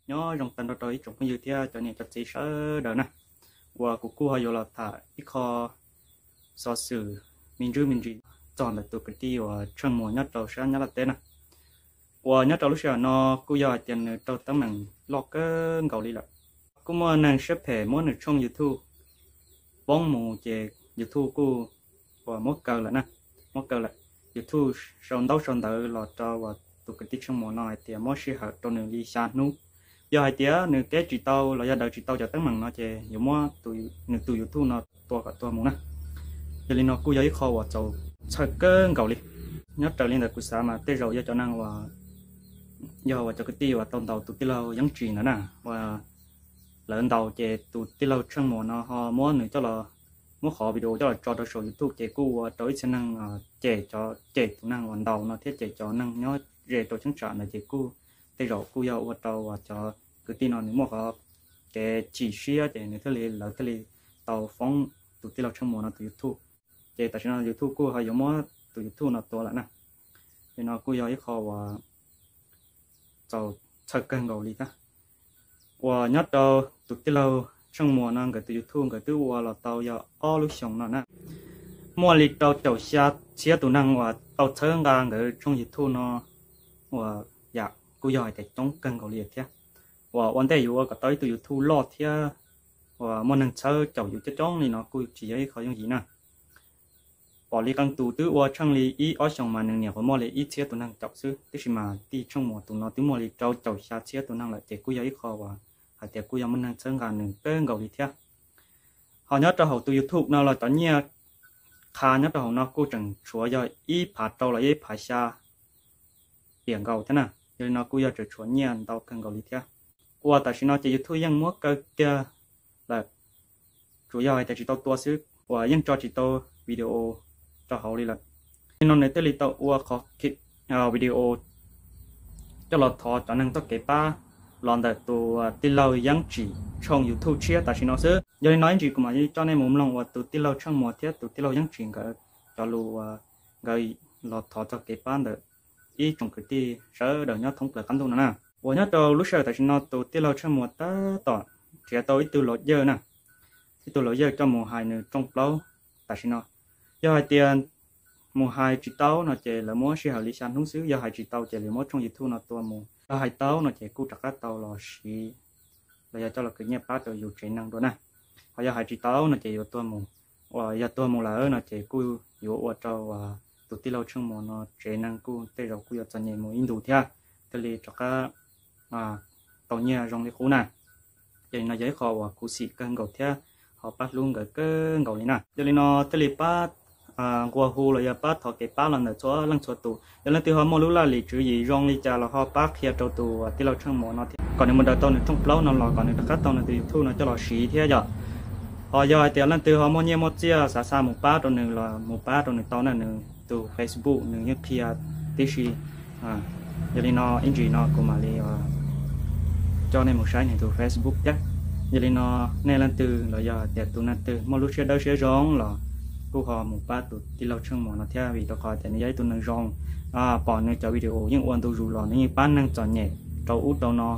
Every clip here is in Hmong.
Nyob zoo tag nrho rau ib tsoom phooj ywg thiab cov niam cov txiv sawv daws na, uas kuv kuj ho yuav los tham ib qho xov xwm me ntsis me ntsis txog ntawm tus kwv tij uas Tsheej Muas nyob rau sab Nyab Laj teb na. Uas nyob rau lub sij hawm no kuj yog hais tias nws raug teeb meem loj kawg nkaus li lawm. Kuj muaj neeg siab phem muab nws tshooj YouTube poob mus ces YouTube kuj uas muab kaw lawm na, muab kaw lawm. YouTube sau ntaub sau ntawv los rau uas tus kwv tij Tsheej Muas no hais tias muab sij hawm rau nws li xya hnub. Yog hais tias nws keb tsis tau los yog daws tsis tau cov teeb meem no ces yuav muab nws tus YouTube no tua kom tuag mus na. Yog li no kuj yog ib qho uas txaus txhawj kawg nkaus li. Nyob raws li ntawm kuv xav mas tej zaum yog cov neeg uas, yog uas cov kwv tij uas tau ntaus tus tij laug Yeeb Tsim ntawd na, uas lawv ntaus ces tus tij laug Tsheej Muas no ho muab nws coj los, muab qhov video coj los tso rau saum YouTube ces kuj ua rau ib txhia neeg cem cov, cem tus neeg uas ntaus no thiab cem cov neeg nyob ze rau cheeb tsam ntawd ces kuj tej zaum kuj yog ua rau uas cov kwv tij no nws muaj qhov kev chim siab ces nws thiaj li, lawv thiaj li tau foob tus tij laug Tsheej Muas no tus YouTube. Ces tam sim no YouTube kuj ho yuav muab tus YouTube no tua lawm na. Li no kuj yog ib qho uas txaus txhawj kawg nkaus li thiab. Uas nyob rau tus tij laug Tsheej Muas no nkawd tus YouTube nkawd twb ua los tau yog ob lub xyoos no na. Muaj li rau caum xya txhiab tus neeg uas tau txhawb nqa nkawd tshooj YouTube no uas yam kuj yog hais tias coob kawg nkaus li thiab. Uas ua ntej yus ua kom tau ib tug YouTube loj thiab uas muaj neeg txhawb caum yus coob coob li no kuj tsis yog ib qho yooj yim na. Pom li qee tus twb ua tsheej li ib ob xyoos mas nws nyuam qhuav muaj li ib txhiab tus neeg caum xwb, tiam sis mas tij Tsheej Muas tus no twb muaj li rau caum xya txhiab tus neeg lawm ces kuj yog ib qho uas hais tias kuj yog muaj neeg txhawb nqa nws kawg nkaus li thiab. Ho nyob rau hauv tus YouTube no los cov nyiaj qha nyob rau hauv no kuj tseem tshuav yog ib phav rau los yog ib phav xya tiam nkaus thiab na. Yog li no kuj yog tseem tshuav nyiaj ntau kawg nkaus li thiab. Uas tam sim no ces YouTube yeej muab kaw kiag lawm, tsuas yog hais tias tsis tau tua xwb uas yeej tso tsis tau video rau hauv li lawm. Li no nws thiaj li tau ua qhov video coj los thov cov neeg txoj kev pab los ntawm tus tij laug Yeeb Tsim tshooj YouTube tshiab tam sim no xwb. Yog li no ib ntsis kuv mam li coj nej mus mloog uas tus tij laug Tsheej Muas thiab tus tij laug Yeeb Tsim nkawd cov lus uas nkawd los thov txoj kev pab ntawm ib tsoom kwv tij sawv daws nyob thoob plaws qab ntuj no na. Uas nyob rau lub sij hawm tam sim no tus tij laug Tsheej Muas tab tom nrhiav tau ib tug laus yawj na, ib tug laus yawj coj mus hais nws rooj plaub tam sim no. Yog hais tias mus hais tsis tau no ces lawv muab sij hawm li xya hnub xwb, yog hais tsis tau ces lawv muab tshooj YouTube no tua mus, yog hais tau no ces kuj rov qab tau los siv los yog coj los khwv nyiaj pab rau yus tsev neeg dua na. Ho yog hais tsis tau no ces yuav tuag mus, uas yog tuag mus lawm no ces kuj yuav ua rau tus tij laug Tsheej Muas no tsev neeg kuj tej zaum kuj yuav txom nyem mus ib ntus thiab, thiaj li rov qab tau nyiaj zoo li qub na. Yog li no yog ib qho uas khuv xim kawg nkaus thiab ho pab hlub nkawd kawg nkaus li na. Yog li no thiaj li pab nqua hu los yog pab thov kev pab los ntawm txhua leej txhua tus. Yog leej twg ho muaj lub laj lim tswv yim zoo li cas los ho pab qhia rau tus tij laug Tsheej Muas no thiab kom nws mus daws tau nws rooj plaub no los kom nws rov qab tau nws tus YouTube no coj los siv thiab yom. Ho yog hais tias leej twg ho muaj nyiaj muaj txiaj xav xa mus pab rau nws los mus pab rau nws tau na, nws tus Facebook nws yeej qhia tib si. Yog li no ib ntsis no kuv mam li coj nej mus saib nws tus Facebook thiab. Yog li no nej leej twg los yog hais tias tus neeg twg muaj lub siab dawb siab zoo los kuj ho mus pab tus tij laug Tsheej Muas no thiab, vim rau qhov tias nws yog ib tug neeg zoo. Pom nws cov video yeej ua ntu zus los nws yeej pab neeg txom nyem rau ub rau no.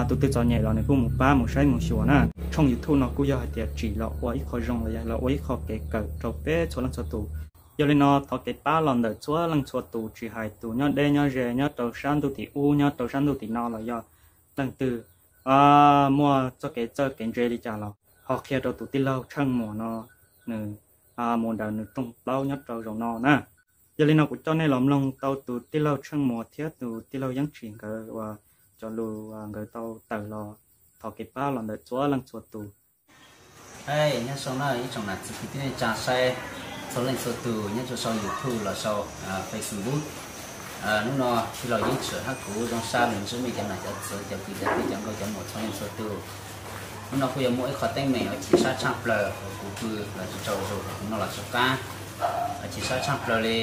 Tus twg txom nyem los nws kuj mus pab mus saib mus xyuas na. Tshooj YouTube no kuj yog hais tias tsim los ua ib qho zoo los yog los ua ib qho kev kawm rau peb txhua leej txhua tus. Yog li no thov kev pab los ntawm txhua leej txhua tus, tsis hais tus nyob deb nyob ze, nyob rau sab ntuj tim ub, nyob rau sab ntuj tim no los yog leej twg muaj txoj kev txawj kev ntse li cas los ho qhia rau tus tij laug Tsheej Muas no nws mus daws nws rooj plaub nyob rau zaum no na. Yog li no kuv coj nej los mloog tau tus tij laug Tsheej Muas thiab tus tij laug Yeeb Tsim nkawd uas cov lus nkawd tau tawm los thov kev pab los ntawm txhua leej txhua tus. Nyob zoo na ib tsoom nam txiv kwv tij neej tsa saib txhua leej txhua tus nyob rau sau YouTube los sau Facebook. Hnub no tij laug Yeeb Tsim hab kuv zoo sab lug ntsib mej cov nam cov txiv cov kwv cov tij cov nkauj cov muam txhua leej txhua tus. Hnub no kuj yuav muaj ib qho teeb meem uas chim sab tshaaj plaws uas kuv pw los tsis tsaug zug, kuv noj los tsis qab, chim sab tshaaj plaws li.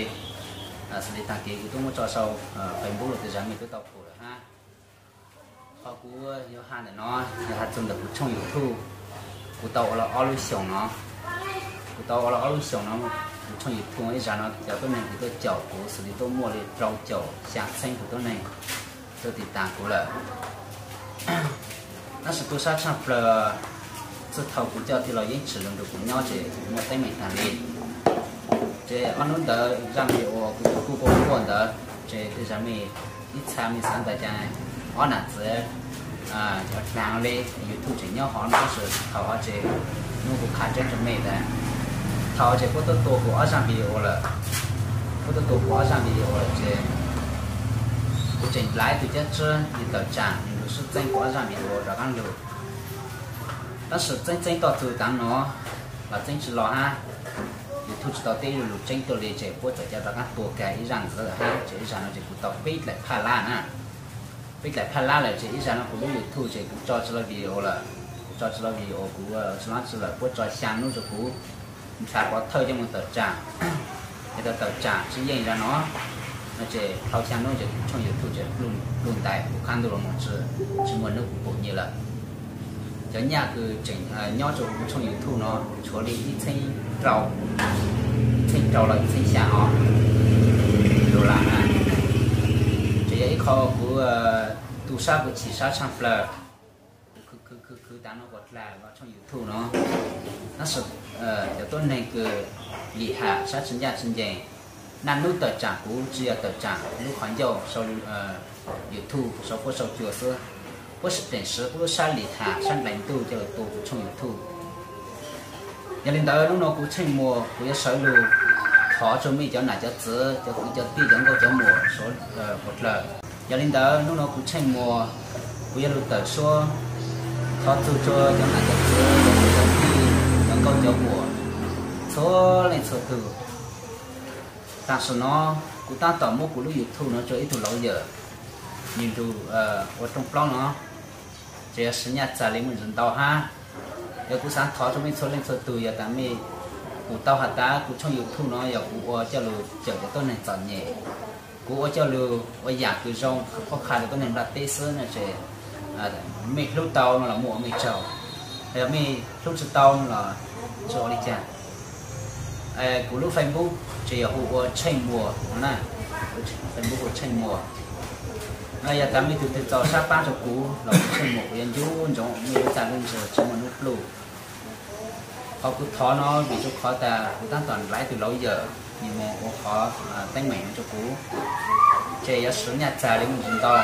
Xws li taag kev kuv tub muab tso sau Facebook los tej zag mej tub tau pum lawm hab. Qhov kuv yuav has ntawm no yog has txug ntawm kuv tshooj YouTube. Kuv tau ua los ob lub xyoos no, kuv tau ua los ob lub xyoos no, kuv tshooj YouTube ib zag no cov tuab neeg kuv tuaj caum kuv xws li tuaj muaj li rau caum xyaa txheeb tus tuab neeg tuaj tiv tas kuv lawm. Tab sis tu sab tshaj plaws, txij thaum kuv coj tij laug Yeeb Tsim los nrog kuv nyob ces muaj teeb meem tag li. Ces ob hnub ntawd zaj video kuv tus kuj quaj quaj ntawd, ces tej zag mej ib txha mej xav ntawd cas ob nam txiv cov dlaag li YouTube tseem nyob hov no tab sis thaum hov ces hnub kuv qha tseeb rua mej tas, thaum hov ces puab tuaj tua kuv ob zaj video lawm. Puab tuaj tua kuv ob zaj video lawm ces kuv tseem dlaiv tug cab tsib yug tawm tsaam nws lug sib txeeb kuv ob zaj video rov qaab lug. Tab sis txeeb txeeb toj tug taav no los txeeb tsi los hab. YouTube tsi tau teb ib lug lug tseeb tuaj li ces puab txawm ca rov qaab tua kag ib zaj ntxiv hab, ces ib zaj no ces kuv tau peb dlaim phaj lab na. Peb dlaim phaj lab lawm ces ib zaj no kuv lub YouTube ces kuv tso tsi lug video lawm. Kuv tso tsi lug video, kuv tsi lug tsi lawm, puab tso xyaa nub rua kuv, nrhav pov thawj coj moog tawm tsaam. Ces tau tawm tsaam tsi yeej zaj no, no ces dhau xyaa nub ces kuv tshooj YouTube ces pluj ntais, kuv qab ntuj los moog tsi, tsi muaj nub kuv pum nyaj lawm. Cov nyaj kws tseem nyob rua kuv tshooj YouTube no tshuav li ib txheeb rau, ib txheeb rau los ib txheeb xyaa os, dollar na. Ces yog ib qho kuv tu sab kuv chim sab tshaj plaws. Kuv khwv khwv khwv khwv tav no kuas dlag los tshooj YouTube no, tab sis cov tuab neeg kws lim ham sab tsi ncaj tsi ncees, naj nub tawm tsaam kuv tsi yog tawm tsaam lub qhov ncauj sau YouTube sau fuab sau cua xwb, puab sim pleem siv puab lub sab lim ham sab nqe ntuj coj lug tua kuv tshooj YouTube. Yog li ntawd hnub no kuv Tsheej Muas kuv yuav sawv lug thov rua mej cov nam cov txiv, cov kwv cov tij, cov nkauj cov muam suav dlawg. Yog li ntawd hnub no kuv Tsheej Muas kuv yuav lug tawm suab thov txug rua cov nam cov txiv, cov kwv cov tij, cov nkauj cov muam txhua leej txhua tug. Tam sim no kuv tab tom muab kuv lub YouTube no rua ib tug laus yawm, nwg lug ua rooj plaub no, ces yog siv nyaj txag li muaj ntsis ntau hab. Yog kuv xaav thov rua mej txhua leej txhua tug, yog tas mej pum tau has tas kuv tshooj YouTube no yog kuv ua coj lug cawm cov tuab neeg txom nyem, kuv ua coj lug ua yaam kws zoo qhuab qha rua tuab neeg nplaj teb xwb no ces mej hlub tau no los muaj ua mej tsaug, yog mej hlub tsi tau no los tsi ua li cas. Kuv lub Facebook ces yog hu ua Tsheej Muas no na, Facebook hu Tsheej Muas. No yog tas mej tug twg txaus sab paab rua kuv los kuv Tsheej Muas kuv yuav ncu ntsoov mej lub txaj lub ntsig tsi muaj nub pluj. Qhov kuv thov no vim rua qhov tas kuv tab tom dlaiv tug laus yawm, nwg moog ua qhov teeb meem no rua kuv, ces yuav siv nyaj txag li muaj ntsis ntau.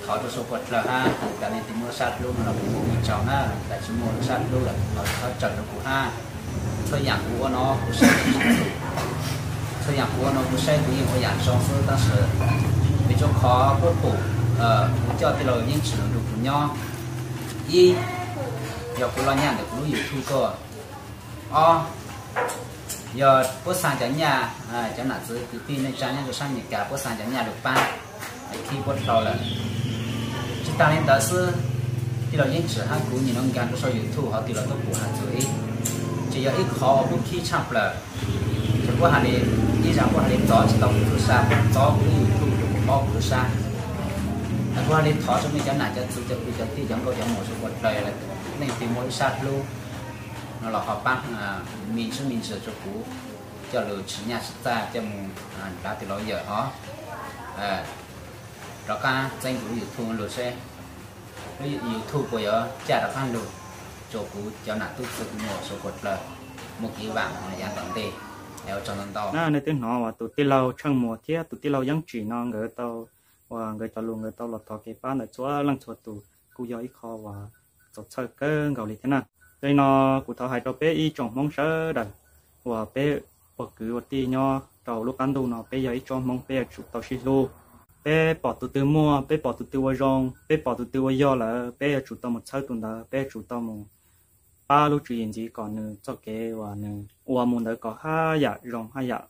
Thov rua suav dlawg hab, tas leej twg muaj lub sab hlub no los kuv muaj ua mej tsaug na, tas tsi muaj lub sab hlub los thov txhawb tsaug rua kuv hab. Txhua yaam kuv ua no kuv saib, txhua yaam kuv ua no kuv saib kuv yeej ua yaam zoo xwb tab sis vim rua qhov puab pum kuv coj tij laug Yeeb Tsim los nrug kuv nyob, ib, yog kuv loj nyaj ntawm kuv lub YouTube tuaj, ob, yog puab xaa cov nyaj, cov nam txiv kwv tij neej tsaa nyob rua sab Amelikas puab xaa cov nyaj lug paab, khib puab dlhau lawm. Tsi taag li ntawd xwb, tij laug Yeeb Tsim hab kuv nim no nkaag rua sau YouTube hov twg los tuab pum has txug ib, ces yog ib qhov uas kuv khib tshaj plawg. Ces puab has li, ib zag puab has li txov tsi tau kuv lub sab, puab txov kuv lub YouTube rua kuv paub kuv lub sab. Kuv has li thov rua mej cov nam cov txiv cov kwv cov tij cov nkauj cov muam suav dlawg, leej twg muaj lub sab hlub no los ho paab me ntsis me ntsis rua kuv, coj lug siv nyaj siv txag coj moog dlaiv tug laus yawm hov, rov qaab txeeb kuv lub YouTube lug seb lub YouTube puas yuav caj rov qaab lug rua kuv cov nam tub txwg muam suav dlawg muaj kev vaam yav tom ntej. Ua tsaug ntau ntau. Nej twb hnov uas tus tij laug Tsheej Muas thiab tus tij laug Yeeb Tsim no nkawd tau, uas nkawd cov lus nkawd tau los thov kev pab ntawm txhua leej txhua tus, kuj yog ib qho uas txaus txhawj kawg nkaus li thiab na. Yog li no kuv thov hais rau peb ib tsoom Hmoob sawv daws uas peb ua kwv ua tij nyob rau lub qab ntuj no, peb yog ib tsoom Hmoob peb yuav tsum tau sib hlub. Peb pom tus twg muaj, peb pom tus twg ua zoo, peb pom tus twg ua yog lawm, peb yuav tsum tau mus txhawb tus ntawd, peb yuav tsum tau mus pab lub tswv yim ntxiv kom nws txoj kev uas nws ua mus ntawd kom haj yam zoo haj yam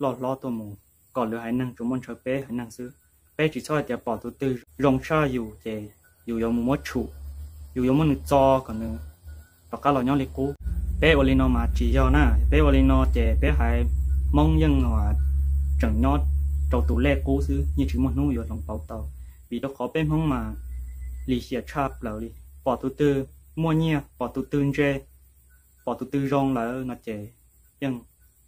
loj hlob tuaj mus, kom lwm haiv neeg tsuas muaj ntshaw peb haiv neeg xwb. Peb tsis txhob hais tias pom tus twg zoo tshaj yus ces yus yuav mus muab tshum, yus yuav muab nws txo kom nws rov qab los nyob li qub. Peb ua li no mas tsis yog na, peb ua li no ces peb haiv Hmoob yeej tseem nyob rau tus lej qub xwb, yeej tsis muaj hnub yuav hloov pauv tau. Vim rau qhov peb Hmoob mas lim hiam tshaj plaws li, pom tus twg muaj nyiaj, pom tus twg ntse, pom tus twg zoo lawm no ces yeej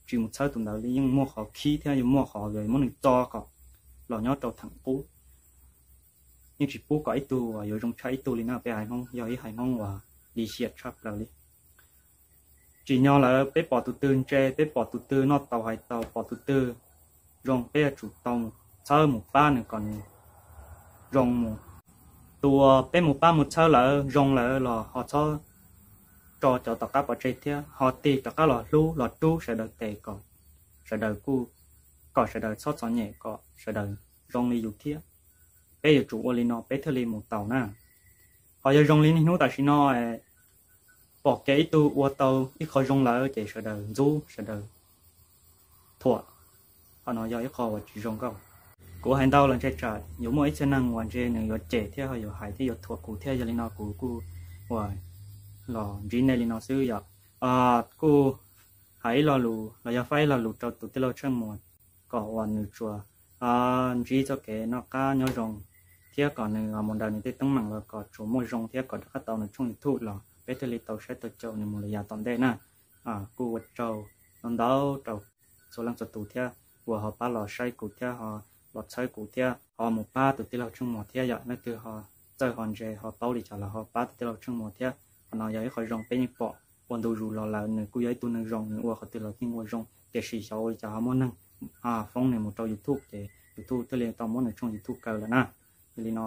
tsis mus txhawb tus ntawd li, yeej muaj qhov khib thiab yuav muaj qhov yuav muab nws txo kom los nyob rau theem qub. yeej tsis pub kom ib tug uas yuav zoo tshaj ib tug li na. Peb haiv Hmoob yog ib haiv Hmoob uas lim hiam tshaj plaws li. Tsim nyog lawm peb pom tus twg ntse, peb pom tus twg noj tau hais tau, pom tus twg zoo, peb yuav tsum tau mus txhawb mus pab nws kom nws zoo mus. Tus uas peb mus pab mus txhawb lawm zoo lawm los ho txhob tso cov tom qab pov tseg thiab, ho tig rov qab los hlub los rub sawv daws tes kom sawv daws kuj, kom sawv daws txhob txom nyem, kom sawv daws zoo li yus thiab. Peb yuav tsum ua li no peb thiaj li mus tau na. Ho yog zoo li niaj hnub tam sim no pom kev ib tug ua tau ib qho zoo lawm ces sawv daws ntxub sawv daws thuam, qhov no yog ib qho uas tsis zoo nkauj. Kuv hais ntau los ntshe tsam yuav muaj ib txhia neeg uas ntshe nws yuav cem thiab ho yuav hais thiab yuav thuam kuv thiab, yog li no kuv kuj uas los ntsib nej li no xwb yom. Kuj hais ib lo lus los yog faib ib lo lus rau tus tij laug Tsheej Muas kom uas nws tsuas ntsib txoj kev noj qab nyob zoo thiab kom nws mus ntaus nws tej teeb meem los kom tsuas muaj zoo thiab kom rov qab tau nws tshooj YouTube los peb thiaj li tau saib tau caum nws mus lawm yav tom ntej na. Kuj ua tsaug ntau ntau rau txhua leej txhua tus thiab uas ho pab los saib kuv thiab ho los txhawb kuv thiab ho mus pab tus tij laug Tsheej Muas thiab yom. Leej twg ho txawj ho ntse ho paub li cas los ho pab tus tij laug Tsheej Muas thiab. Qhov no yog ib qho zoo peb yeej pom ua ntu zus los lawm, nws kuj yog ib tug neeg zoo, nws ua qhov twg los yeej ua zoo, tiam sis xyov ua li cas ho muaj neeg foob nws mus rau YouTube ces YouTube thiaj li tau muab nws tshooj YouTube kaw lawm na. Yog li no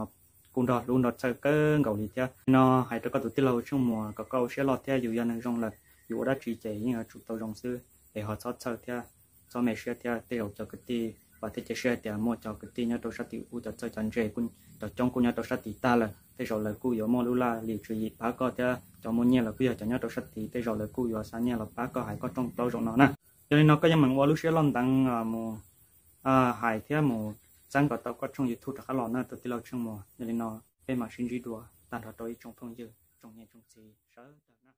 kuj nrog hlub nrog txhawj kawg nkaus li thiab. Li no hais rau koj tus tij laug Tsheej Muas kom koj ua siab loj thiab, yus yog neeg zoo lawm yus ua dab tsi ces yeej yuav tsum tau zoo xwb es ho txhob txhawj thiab txhob me siab thiab. Tej zaum cov kwv tij, vam thiab cia siab hais tias muaj cov kwv tij nyob rau sab tim ub cov txawj cov ntse kuj, cov coob kuj nyob rau sab tid tag lawm, tej zaum lawv kuj yuav muaj lub laj lim tswv yim pab koj thiab cov muaj nyiaj los kuj yog cov nyob rau sab tid, tej zaum lawv kuj yuav xa nyiaj los pab koj hais koj rooj plaub zaum no na. Yog li no koj yeej meem ua lub siab loj ntev mus hais thiab mus txhawb kom tau koj tshooj YouTube rov qab los na tus tij laug Tsheej Muas. Yog li no peb mam sib ntsib dua tag nrho rau ib tsoom phooj ywg tsoom niam tsoom txiv sawv daws na.